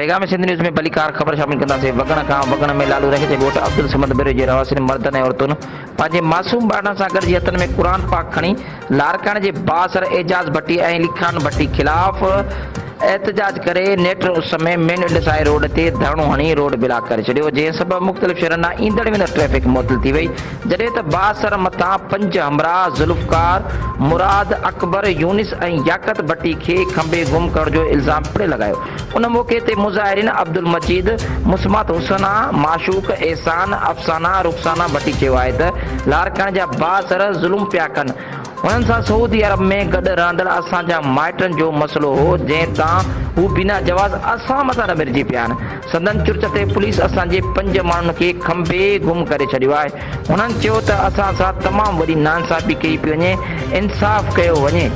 پيغام سنڌ نيوز ۾ ڀليڪار خبر شامل ڪنداسين وڳڻ کان وڳڻ ۾ لالو رهي جي ڳوٺ عبدالصمد ٻريو جي رهواسين مردن ۽ عورتن پنهنجي معصوم ٻارڙن سان گڏجي هٿن ۾ قرآن پاڪ کڻي لاڙڪاڻي جي بااثر اعجاز ڀٽي ۽ علي خان ڀٽي خلاف احتجاج ڪري نيٽر اس ۾ مين انڊس هاء روڊ تي ڌرڻو هڻي روڊ بلاڪ ڪري ڇڏيو جنهن سبب مختلف شهرن ڏانهن ايندڙ ويندڙ ٽريفڪ معطل ٿي وئي جڏهن ته بااثر مٿان پنج همراهه ذوالفقار، مراد، اڪبر، يونس ۽ ياقت ڀٽي کي کنڀي گم ڪرڻ جو الزام پڻ لڳايو. ان موقعي تي مظاهرين عبدالمجيد، مسمات حسنا، معشوق، احسان، افسانه، رخسانه ڀٽي چيو آهي ته لاڙڪاڻي جا بااثر ظلم پيا ڪن، هنن سان سعودي عرب ۾ گڏ رهندڙ اسان جا مائٽن جو مسئلو هو جنهن تان هو بنا جواز اسان مٿان ڏمرجي پيا آهن. سندن چرچ تي پوليس اسان جي پنج ماڻهن کي کنڀي گم ڪري ڇڏيو آهي. هنن چيو ته اسان سان تمام وڏي ناانصافي ڪئي پئي وڃي، انصاف ڪيو وڃي.